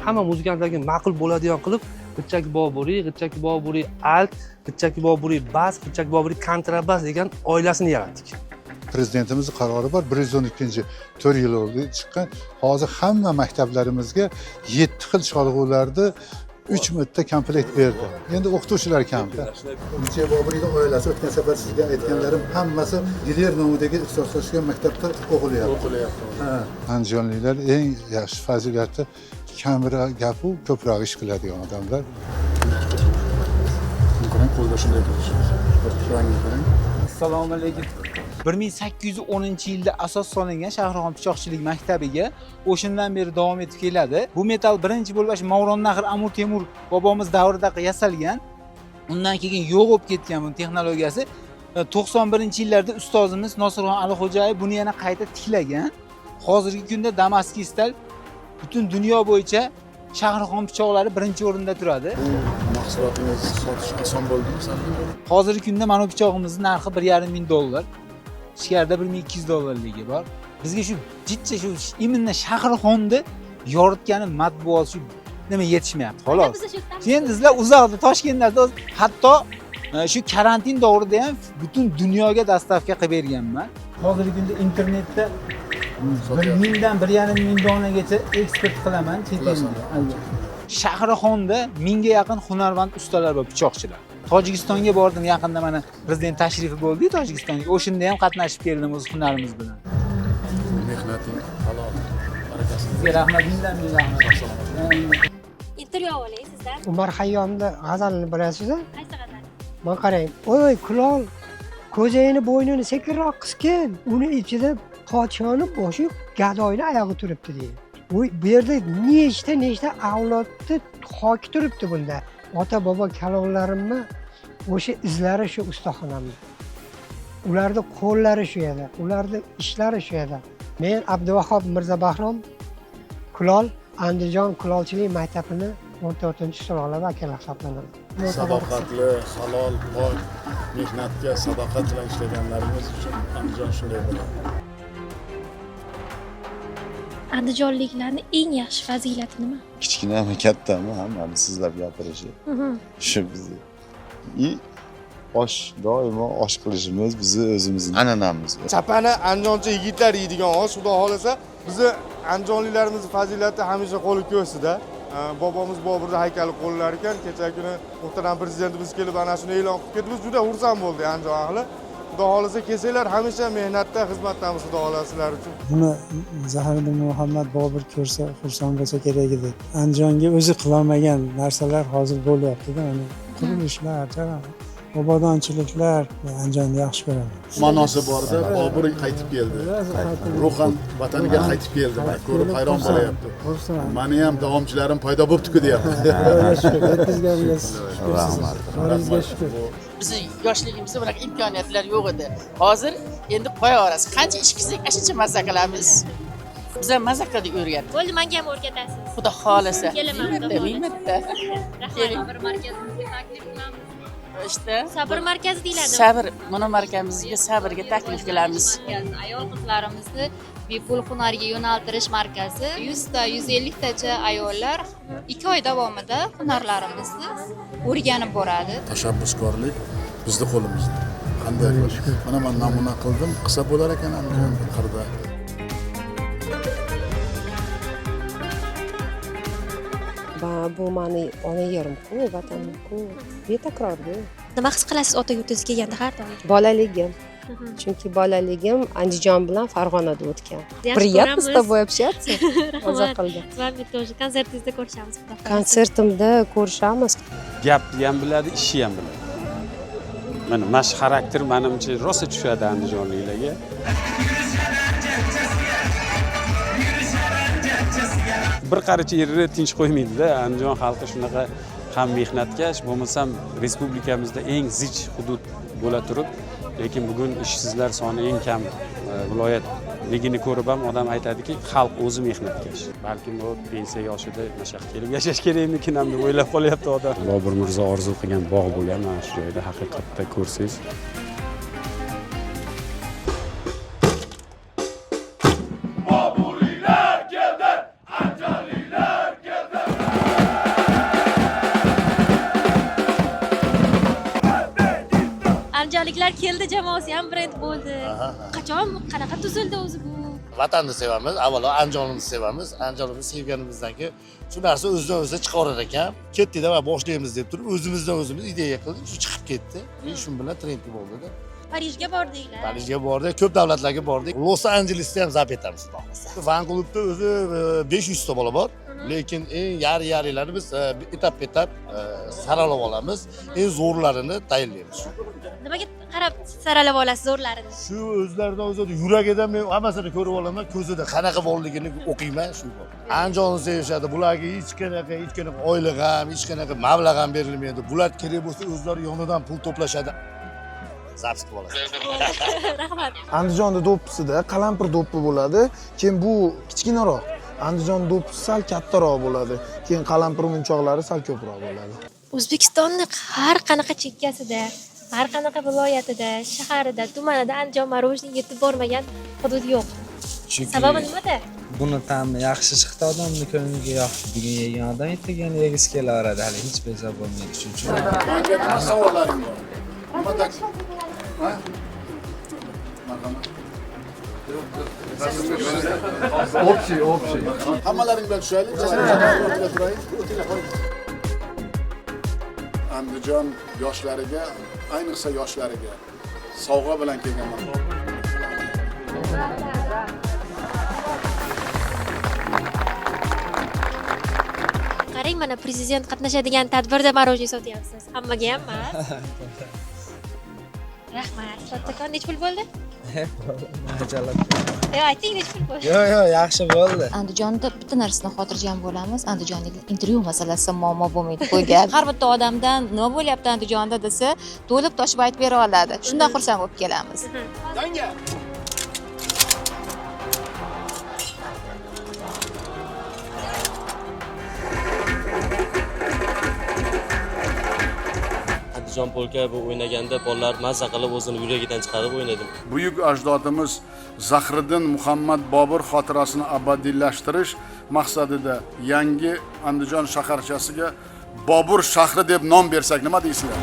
Hamma muzikantlarga ma'qul bo'ladigan qilib G'irchak Boburiy, G'irchak Boburiy alt, G'irchak Boburiy bas, G'irchak Boburiy kontrabas degan oilasini yaratdik. Prezidentimizni qarori bor, 112, 4 yil oldi chiqqan. Hozir hamma maktablarimizga 7 xil cholg'ularni 3 marta komplekt berdi. Endi o'qituvchilar kamda. G'irchak Boburiyni oilasi o'tgan safar sizga aytganlarim hammasi Giler nomidagi ixtisoslashgan maktabda o'qilyapti. O'qilyapti. Ha, andijonliklar eng yaxshi fazilati kamroq gapu, ko'proq ish qiladigan odamlar. Qarang, qo'lda shunday turishi. Rangini qarang. Assalomu alaykum. 1810-yilda asos solingan Shahrixon pichoqchilik maktabiga o'shandan beri davom etib keladi. Bu metal birinchi bo'lib shu Mavronnahr Amir Temur bobomiz davrida yasalgan. Undan keyin yo'q bo'lib ketgan bu texnologiyasi. 91-yillarda ustozimiz Nosirxon Alixo'jayev buni yana qayta tiklagan. Hozirgi kunda Damaskiy stal butun dunyo bo'yicha Shahrixon pichoqlari birinchi o'rinda turadi. Bu mahsulotingiz sotish oson bo'ldimi sizlarga? Hozirgi kunda mana bu pichog'imizning narxi 1,5 ming dollar. Ichkarida 1200 dollarligi bor. Bizga shu jidcha shu именно Shahrixonni yoritgani matbuot shu nima yetishmayapti xolos. Endi sizlar uzoqda Toshkentda hatto shu karantin davrida ham butun dunyoga dostavka qilib berganman. Hozirgi kunda internetda 1000 dan 1,5 ming donagacha eksport qilaman chet elga. Shahrixonda 1000 ga yaqin hunarmand ustalar bor, pichoqchilar. Tojikistonga bordim yaqinda, mana prezident tashrifi bo'ldi Tojikistonga. O'shanda ham qatnashib keldim o'z hunarimiz bilan. Bu mehnating halol, barakasini. Sizga rahmat, mingdan ming rahmat. Intervyu olay sizdan. Umar Hayyomni g'azalini bilasizmi? Qaysi g'azal? Mana qarang, oy kulol ko'zayini bo'ynini sekinroq qisgin, uni ichida podshoni boshi gadoyni oyog'i turibdi deydi. Bu yerda nechta nechta avlodni xoki turibdi bunda. Ota bobo kalonlarimni o'sha izlari shu ustaxonamda. Ularni qo'llari shu yerda, ularni ishlari shu yerda. Men Abduvahob Mirzabahrom kulol, Andijon kulolchilik maktabini 14-sulola vakili hisoblanaman. Sadoqatli, halol, pok, mehnatga sadoqat bilan ishlaganlarimiz uchun Andijon shunday bo'ladi. Andijonliklarning eng yaxshi fazilati nima? Kichkinami, kattami, hammani sizlab gapirishi. Shu bizni. И osh, doimo osh qilishimiz bizni o'zimizning an'anamiz. Chapani andijoncha yigitlar yeydigan osh, xudo xohlasa bizni andijonliklarimizni fazilati hamisha qo'li ko'sida. Bobomiz Boburni haykali qo'llar ekan. Kecha kuni muhtaram prezidentimiz kelib ana shuni e'lon qilib ketdi. Biz juda xursand bo'ldik Andijon ahli. Xudo xohlasa kelsanglar hamisha mehnatda, xizmatdamiz xudo xohlasa sizlar uchun. Buni Zahiriddin Muhammad Bobur ko'rsa xursand bo'lsa kerak edi. Andijonga o'zi qilolmagan narsalar hozir bo'lyapti-da, mana qurilishlar, obodonchiliklar. Andijonni yaxshi ko'raman. Ma'nosi borda Bobur qaytib keldi. Ruhan vataniga qaytib keldi. Ko'rib hayron bo'lyapti. Mani ham davomchilarim paydo bo'pti-ku deyapti. Xudoga shukur, yetkazganiga shukur. Boringizga shukur. Bizni yoshligimizda bunaqa imkoniyatlar yo'q edi. Hozir endi qo'yaverasiz. Qancha ish qilsak, shuncha maza qilamiz. Biz ham maza qildik, o'rgatdik. Bo'ldi, menga ham o'rgatasiz. Xudo xohlasa. Kelaman, xudo Ming marta. Rahmat. Sabr markazimizga taklif qilamiz. İşte Sabr markazi deyiladi. Sabr, buni markazimizga sabrga taklif qilamiz. Ayol qizlarimizni bepul hunarga yo'naltirish markazi 100 ta 150 tacha ayollar 2 oy davomida hunarlarimizni o'rganib boradi. Tashabbuskorlik bizni qo'limizda. Qanday qilish? Mana men namuna qildim, qilsa bo'lar ekan Andijonda, qirda. Bu mani ona yerim-ku, vatanim-ku. Betakror-ku. Nima his qilasiz ota yurtingizga kelganda har doim? Bolaligim. Chunki bolaligim Andijon bilan Farg'onada o'tgan. Yaxshi Приятно с ko'ramiz. тобой общаться. Maza Rahmat. qildim. С вами тоже. Konsertingizda ko'rishamiz, xudo xohlasa. Konsertimda ko'rishamiz. Gapni ham biladi, ishni ham biladi. Mana shu xarakter manimcha rosa tushadi andijonliklarga. Bir qaricha yerida tinch qo'ymaydida. Andijon xalqi shunaqa ham mehnatkash, bo'lmasam respublikamizda eng zich hudud bo'la turib, lekin bugun ishsizlar soni eng kam viloyatligini ko'rib ham odam aytadiki, xalq o'zi mehnatkash. Balkim u pensiya yoshida mana shu yoqqa kelib yashash kerakmikin ham deb o'ylab qolyapti odam. Bobur Mirzo orzu qilgan bog' bo'lgan mana shu joyda haqiqatda ko'rsangiz. Boburiylar keldi, andijonliklar keldi. Andijonliklar keldi jamoasi ham brend bo'ldi. Qachon, qanaqa tuzildi o'zi bu? Vatanni sevamiz, avvalo Andijonimizni sevamiz. Andijonimizni sevganimizdan keyin shu narsa o'zidan o'zi chiqaverar ekan. Ketdik va boshlaymiz deb turib, o'zimizdan o'zimiz ideya qildik, shu chiqib ketdi. Shu bilan trend bo'ldi-da. Parijga bordinglar. Parijga bordik, ko'p davlatlarga bordik. Los Anjelesda ham zabt etamiz, xudo xohlasa. Fan klubda o'zi 500 ta bola bor, lekin eng yari-yarilarini biz etap-etap saralab olamiz. Eng zo'rlarini tayinlaymiz. Nimaga qarab saralab olasiz zo'rlarini? Shu o'zlaridan o'zi yuragidan men hammasini ko'rib olaman, ko'zida qanaqa borligini o'qiyman shu. Andijonni sevishadi. Bularga hech qanaqa oylik ham, hech qanaqa mablag' ham berilmaydi. Bular kerak bo'lsa o'zlari yonidan pul to'plashadi. Zaps qilib oladi. Rahmat. Andijonda do'ppisida qalampir do'ppi bo'ladi. Keyin bu kichkinaroq. Andijon do'ppisi sal kattaroq bo'ladi. Keyin qalampir munchoqlari sal ko'proq bo'ladi. O'zbekistonni har qanaqa chekkasida, har qanaqa viloyatida, shaharida, tumanida Andijon marojniy yetib bormagan hudud yo'q. Sababi nimada? Buni ta'mi yaxshi chiqdi, odamni ko'ngliga yoqdi. Bugun yegan odam ertaga yana yegisi kelaveradi, hali hech bezor bo'lmaydi shuning uchun. Menga nima savollaring bor? Nima Ha? Marhamat. Общий, общий. Hammalaring bilan tushaylik. Andijon yoshlariga, ayniqsa yoshlariga sovg'a bilan kelganman. Qarang, mana prezident qatnashadigan tadbirda marojniy sotyapsiz. Hammaga ham emas. Rahmat. Kattakon necha pul bo'ldi? Yo'q, ayting necha pul bo'ldi? Yo'q, yaxshi bo'ldi. Andijonda bitta narsadan xotirjam bo'lamiz. Andijonlik intervyu masalasida muammo bo'lmaydi qo'ygan. Har bitta odamdan nima bo'lyapti Andijonda desa, to'lib toshib aytib bera oladi. Shundan xursand bo'lib kelamiz. Yanga. Andijon polka bu o'ynaganda bolalar mazza qilib o'zini yuragidan chiqarib o'ynaydi. Buyuk ajdodimiz Zahriddin Muhammad Bobur xotirasini abadiylashtirish maqsadida yangi Andijon shaharchasiga Bobur shahri deb nom bersak nima deysizlar?